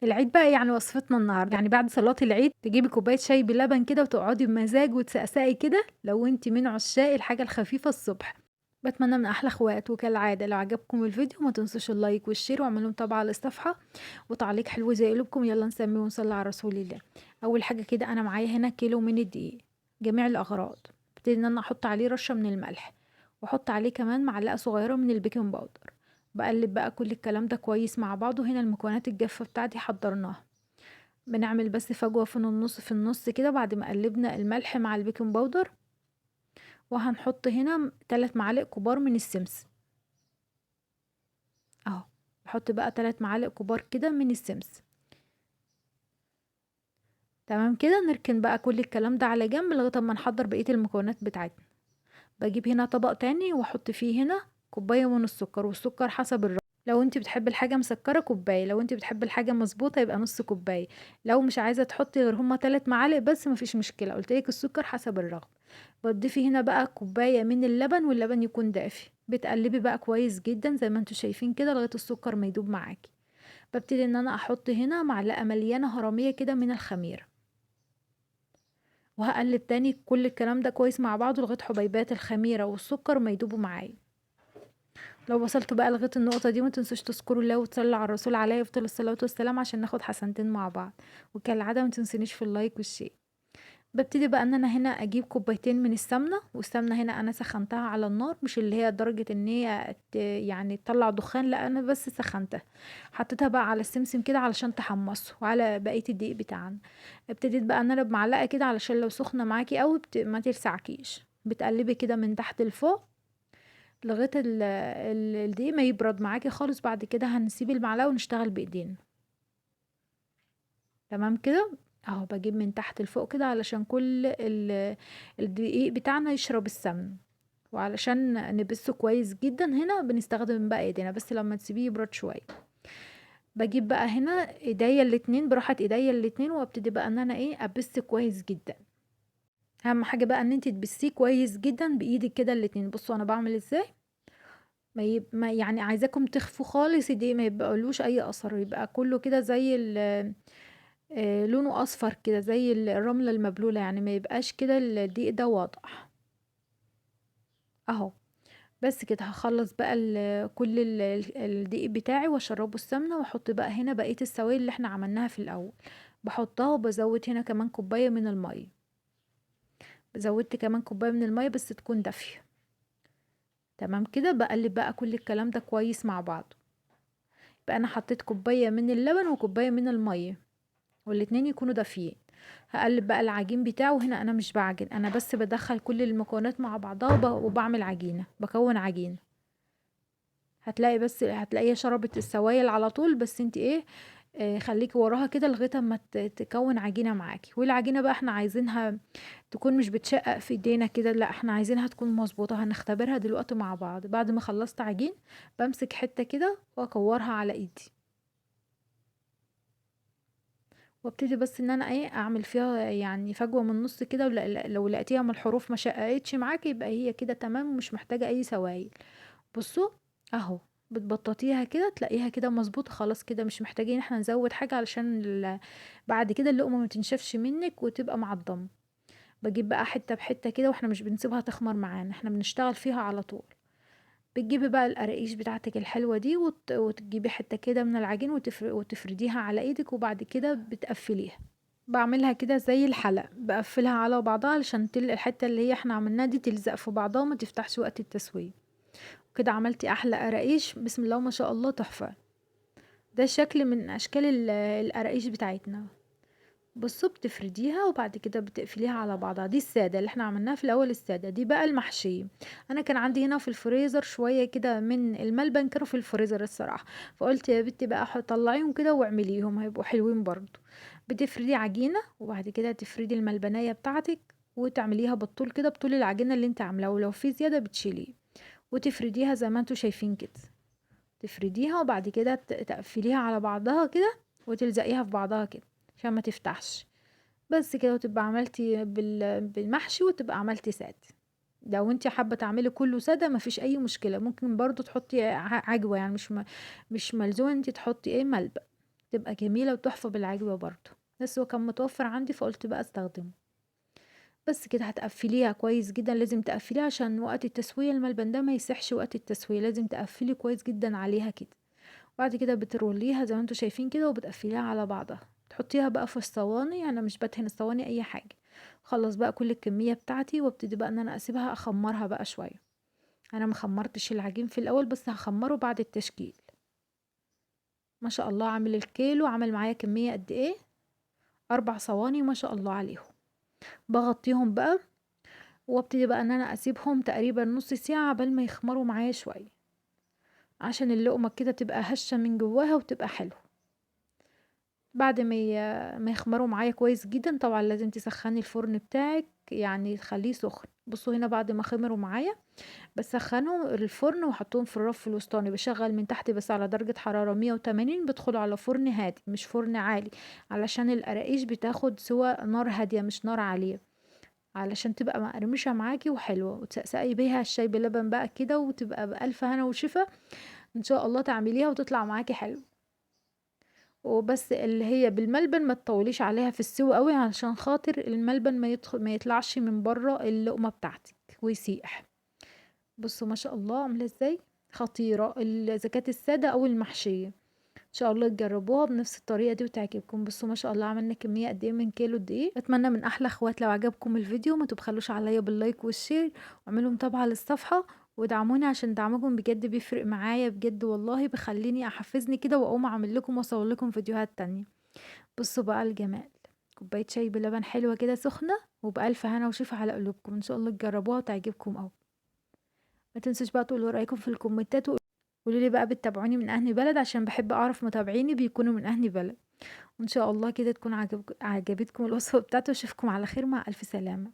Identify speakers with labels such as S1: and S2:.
S1: العيد بقى يعني وصفتنا النهارده، يعني بعد صلاة العيد تجيبي كوباية شاي بلبن كده وتقعدي بمزاج وتسقسقي كده لو انت من عشاق الحاجة الخفيفة الصبح. بتمنى من احلى اخوات، وكالعادة لو عجبكم الفيديو ما تنسوش ال like وال share واعملوا متابعة للصفحة وتعليق حلو زي قلوبكم. يلا نسمي ونصلي على رسول الله. اول حاجة كده انا معايا هنا كيلو من الدقيق جميع الاغراض، ابتدي ان انا احط عليه رشة من الملح واحط عليه كمان معلقة صغيرة من ال baking powder. بقلب بقى كل الكلام ده كويس مع بعضه. هنا المكونات الجافة بتاعتي حضرناها، بنعمل بس فجوة في النص كده بعد ما قلبنا الملح مع ال baking powder. وهنحط هنا 3 معالق كبار من السمسم اهو، بحط بقى 3 معالق كبار كده من السمسم. تمام كده. نركن بقى كل الكلام ده على جنب لغاية اما نحضر بقية المكونات بتاعتنا. بجيب هنا طبق تاني واحط فيه هنا كوباية من السكر، والسكر حسب الرغبة، لو انت بتحبي الحاجة مسكرة كوباية، لو انت بتحبي الحاجة مظبوطة يبقى نص كوباية، لو مش عايزة تحطي غير هما 3 معالق بس مفيش مشكلة، قلتلك السكر حسب الرغبة. بتضيفي هنا بقى كوباية من اللبن، واللبن يكون دافي. بتقلبي بقى كويس جدا زي ما انتوا شايفين كده لغاية السكر ما يدوب معاكي. ببتدي ان انا احط هنا معلقة مليانة هرمية كده من الخميرة، وهقلب تاني كل الكلام ده كويس مع بعضه لغاية حبيبات الخميرة والسكر ما يدوبوا معايا. لو وصلتوا بقى لغاية النقطة دي ما تنسوش تذكروا الله وتصلوا على الرسول عليه افضل الصلاة والسلام عشان ناخد حسنتين مع بعض. وكالعادة ما تنسونيش في ال like وال share. ببتدي بقى ان انا هنا اجيب كوبايتين من السمنة، والسمنة هنا انا سخنتها على النار، مش اللي هي درجة ان هي تطلع دخان، لا انا بس سخنتها، حطيتها بقى على السمسم كده علشان تحمصه وعلى بقية الدقيق بتاعنا. ابتديت بقى ان انا بمعلقة كده علشان لو سخنة معاكي قوي ما تلسعكيش، بتقلبي كده من تحت لفوق لغاية الدقيق ما يبرد معاكي خالص. بعد كده هنسيب المعلقة ونشتغل بايدينا. تمام كده اهو، بجيب من تحت لفوق كده علشان كل الدقيق بتاعنا يشرب السمن، وعلشان نبسه كويس جدا هنا بنستخدم بقى ايدينا، بس لما تسيبيه يبرد شوية. بجيب بقى هنا ايديا الاتنين، براحة ايديا الاتنين، وابتدي بقى ان انا ابس كويس جدا. اهم حاجة بقى ان انت تبسيه كويس جدا بايدك كده الاتنين. بصوا انا بعمل ازاي، ما يعني عايزاكم تخفوا خالص الدقيق، ما يبقالوش اي اثر، يبقى كله كده زي لونه اصفر كده زي الرملة المبلولة، يعني ما يبقاش كده الدقيق ده واضح اهو. بس كده هخلص بقى كل الدقيق بتاعي واشربه السمنة، واحط بقى هنا بقية السوائل اللي احنا عملناها في الاول، بحطها. وبزود هنا كمان كوباية من المية، زودت كمان كوباية من المية بس تكون دافية. تمام كده. بقلب بقى كل الكلام ده كويس مع بعضه. يبقى انا حطيت كوباية من اللبن وكوباية من المية، والاتنين يكونوا دافيين. هقلب بقى العجين بتاعه. هنا انا مش بعجن، انا بس بدخل كل المكونات مع بعضها وبعمل عجينة، بكون عجينة. هتلاقيها شربت السوائل على طول، بس انت خليكي وراها كده لغاية اما تكون عجينة معاكي. والعجينة بقى احنا عايزينها تكون مش بتشقق في ايدينا كده، لا احنا عايزينها تكون مظبوطة. هنختبرها دلوقتي مع بعض. بعد ما خلصت عجين بمسك حتة كده واكورها على ايدي، وابتدي بس ان انا اعمل فيها فجوة من النص كده، لو لقيتيها من الحروف ما شققتش معاكي يبقى هي كده تمام ومش محتاجة اي سوائل. بصوا اهو، بتبططيها كده تلاقيها كده مظبوطة خلاص كده، مش محتاجين احنا نزود حاجة علشان بعد كده اللقمة ما تنشفش منك وتبقى معضمة. بجيب بقى حتة بحتة كده، واحنا مش بنسيبها تخمر معانا، احنا بنشتغل فيها على طول. بتجيبي بقى القراقيش بتاعتك الحلوة دي وتجيبي حتة كده من العجين وتفرديها على ايدك، وبعد كده بتقفليها. بعملها كده زي الحلق، بقفلها على بعضها علشان الحتة اللي هي احنا عملناها دي تلزق في بعضها وما تفتحش وقت التسوية. وكده عملتي احلى قراقيش، بسم الله وما شاء الله تحفة. ده شكل من اشكال القراقيش بتاعتنا. بصوا بتفرديها وبعد كده بتقفليها على بعضها. دي السادة اللي احنا عملناها في الاول، السادة دي بقى المحشية. انا كان عندي هنا في الفريزر شوية كده من الملبن، كانوا في الفريزر الصراحة، فقلت يا بنتي بقى طلعيهم كده واعمليهم هيبقوا حلوين برضو. بتفردي عجينة وبعد كده تفردي الملبنية بتاعتك وتعمليها بالطول كده، بطول العجينة اللي انت عاملاها، ولو في زيادة بتشيليه، وتفرديها زي ما انتوا شايفين كده. تفرديها وبعد كده تقفليها على بعضها كده وتلزقيها في بعضها كده عشان ما تفتحش. بس كده، وتبقى عملتي بالمحشي وتبقى عملتي ساده. لو انت حابه تعملي كله ساده مفيش اي مشكله، ممكن برضو تحطي عجوه، يعني مش ملزومه انت تحطي ملبن. تبقى جميلة وتحفة بالعجوة برضو، بس هو كان متوفر عندي فقلت بقى استخدمه. بس كده هتقفليها كويس جدا، لازم تقفليها عشان وقت التسوية الملبن ده ما يسحش وقت التسوية، لازم تقفلي كويس جدا عليها كده. بعد كده بتروليها زي ما انتوا شايفين كده وبتقفليها على بعضها، تحطيها بقى في الصواني. انا مش بدهن الصواني اي حاجة، خلص بقى كل الكمية بتاعتي وابتدي بقى ان انا اسيبها اخمرها بقى شوية. انا ما خمرتش العجين في الاول، بس هخمره بعد التشكيل. ما شاء الله عامل الكيلو عمل معايا كمية قد ايه، 4 صواني ما شاء الله عليهم. بغطيهم بقى وابتدي بقى ان انا اسيبهم تقريبا نص ساعة قبل ما يخمروا معايا شوية، عشان اللقمة كده تبقى هشة من جواها وتبقى حلوة. بعد ما يخمروا معايا كويس جدا، طبعا لازم تسخني الفرن بتاعك، يعني تخليه سخن. بصوا هنا بعد ما خمروا معايا بسخنهم الفرن وحطهم في الرف الوسطاني، بشغل من تحت بس على درجة حرارة 180، بدخل على فرن هادي مش فرن عالي، علشان القراقيش بتاخد سوى نار هادية مش نار عالية، علشان تبقى مقرمشة معاكي وحلوة، وتسقسقي بيها الشاي بلبن بقى كده، وتبقى بألف هنا وشفا ان شاء الله تعمليها وتطلع معاكي حلو. وبس اللي هي بالملبن ما تطوليش عليها في السوى قوي، علشان خاطر الملبن ما يطلعش من بره اللقمة بتاعتك ويسيح. بصوا ما شاء الله عاملة ازاي، خطيرة الزكاة السادة او المحشية، ان شاء الله تجربوها بنفس الطريقة دي وتعجبكم. بصوا ما شاء الله عملنا كمية قد ايه من كيلو دقيق. اتمنى من احلى اخوات لو عجبكم الفيديو ما تبخلوش عليا بال like وال share، واعملوا متابعة للصفحة ودعموني، عشان دعمكم بجد بيفرق معايا بجد والله، بخليني احفزني كده واقوم اعمل لكم واصور لكم فيديوهات تانية. بصوا بقى الجمال، كوباية شاي بلبن حلوة كده سخنة، وبألف هنا وشفا على قلوبكم، ان شاء الله تجربوها وتعجبكم قوي. ما تنسوش بقى تقولوا رأيكم في الكومنتات، وقولوا لي بقى بتتابعوني من أهل بلد، عشان بحب أعرف متابعيني بيكونوا من أهل بلد. وإن شاء الله كده تكون عجبتكم الوصفة بتاعتي، وأشوفكم على خير مع ألف سلامة.